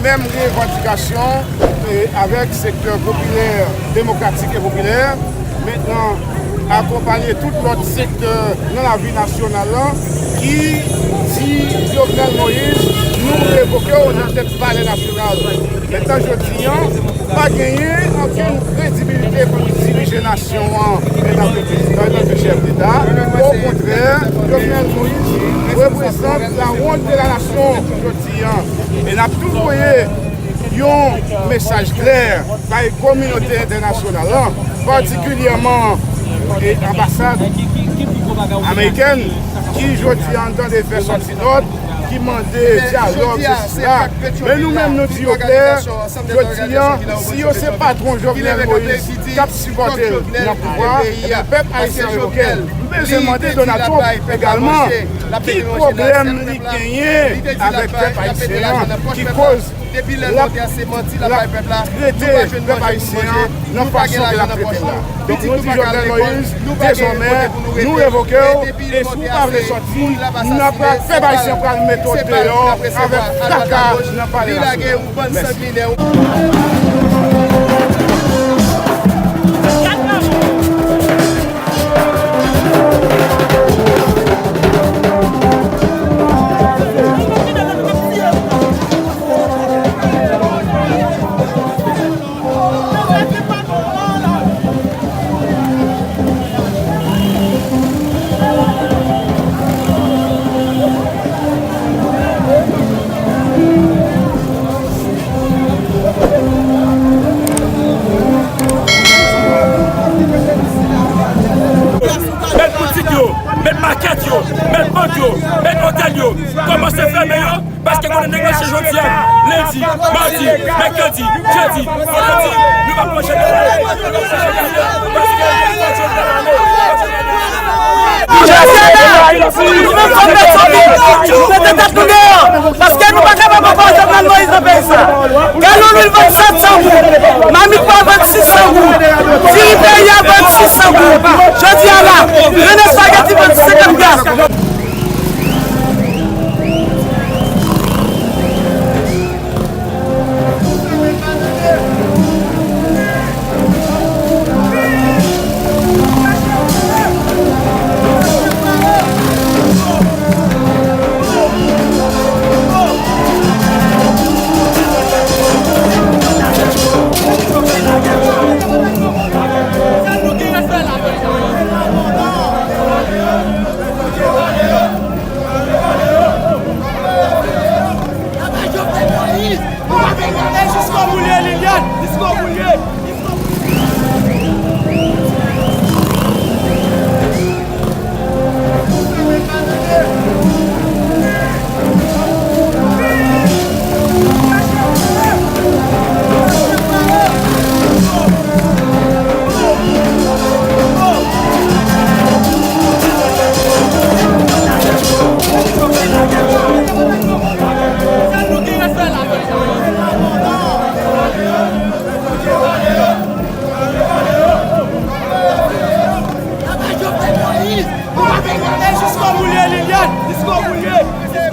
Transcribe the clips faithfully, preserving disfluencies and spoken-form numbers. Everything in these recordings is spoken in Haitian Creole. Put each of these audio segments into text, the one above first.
Menm revandikasyon, e, avèk sektè popilè, demokratik e popilè, mentnan akonpaye tout lòt sektè nan lavi nasyonal lan, ki di Jovenel Moïse, nou revoke w nan tèt Palè Nasyonal. Mentnan jodi an, pa genyen okenn kredibilite pou nou dirije nasyon an antanke prezidan, antanke chèf deta. Okontrè, Jovenel Moïse reprezant la honte de la nation jodi an. E n ap tou voye yon mesaj klè bay kominote entènasyonal lan, patikilyèman, e, anbasad amerikèn, ki jodi an tande fè sòti nòt, ki mande dyalòg, sesi, sela. Men nou menm, nou di yo klè, jodi an, si yo se patwon Jovenel Moïse k ap sipòte l nan pouvwa, ebyen, pèp ayisyen an revoke l. Nou bezwen mande Donald Trump egalman ki pwoblèm li genyen avèk pèp ayisyen an, ki koz l ap, l ap trete pèp ayisyen an nan fason ke l ap trete l la. Donk, nou di Jovenel Moïse, dezòmè, nou revoke w, e si w pa vle sòti, n ap, pèp ayisyen pral mete w deyò avèk traka nan Palè Nasyonal. Mèsi. Met boutik yo, met makèt yo, met bank yo, met otèl yo, kòmanse fèmen yo, paske konnen nèg mache jodi a, lendi, madi, mèkredi, jedi, vandredi, nou p ap manje nan kay. Nou menm fò n mete tèt nou deyò, paske nou pa kapab ankò Jovenel Moïse nan peyi sa. Galon lwil vann sèt san goud, mamit pwa vann sis san goud, diri peyi a vann sis san goud. Jodi a la, grenn espageti vann senkant goud.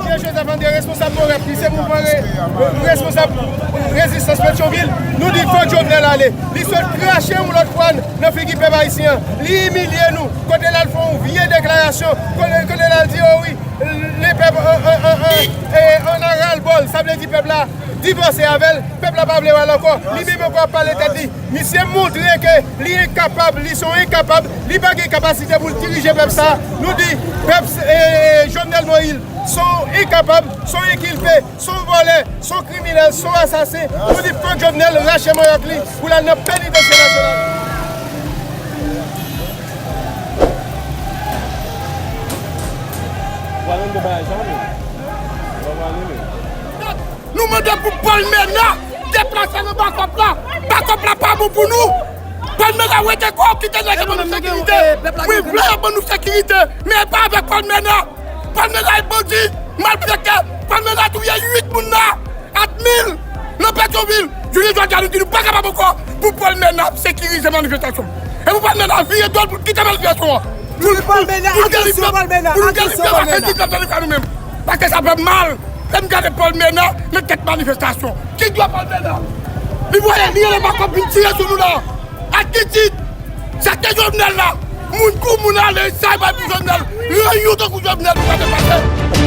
Pierre Joseph André, responsab Borèt, li se mouvman re-, responsab rezistans Petyonvil, nou di fòk Jovenel ale. Li sot krache yon lòt fwa nan figi pèp ayisyen an. Li imilye nou. Kote l al fè yon vye deklarasyon, kote, kote l al di, o wi, le pèp an, an, an, an, e, an a ras le bol, sa vle di pèp la divòse avè l, pèp la pa vle wè l ankò. Li menm ankò ap pale tèt li. Misye montre ke li enkapab, li se yon enkapab, li pa gen kapasite pou l dirije pèp sa. Nou di, pèp, e, Jovenel Moïse, se yon enkapab, se yon enkilpe, se yon vòlè, se yon kriminèl, se yon asasen. Nou di fòk Jovenel rache manyòk li pou l al nan penitansye nasyonal. Nou mande pou Paul Mena deplase nan Bakòp la. Bakòp la pa bon pou nou. Paul Mena, rete kò w, kite nèg yo ban nou sekirite. Wi, vle yo ban nou sekirite, men e pa avèk Paul Mena. Paul Mena e bandi, malfektè. Paul Mena touye uit moun nan, ak mil nan Petyonvil. Jounen jodi a, nou di nou pa kapab ankò pou Paul Mena sekirize manifestasyon. E pou Paul Mena vire do l pou l kite manifestasyon an. Pou nou, pou nou gen libète, pou nou gen libète, pou nou gen libète nou menm. Paske sa fè mal. Lè m gade Paul Mena nan tèt manifestasyon. Ki dwa Paul Mena? Li voye, li rele Makòk vin tire sou nou la. Ak ki tit? Sa te Jovenel la. Moun kou moun ale, sa e bay pou Jovenel. Ranyon tankou Jovenel, nou pa depase.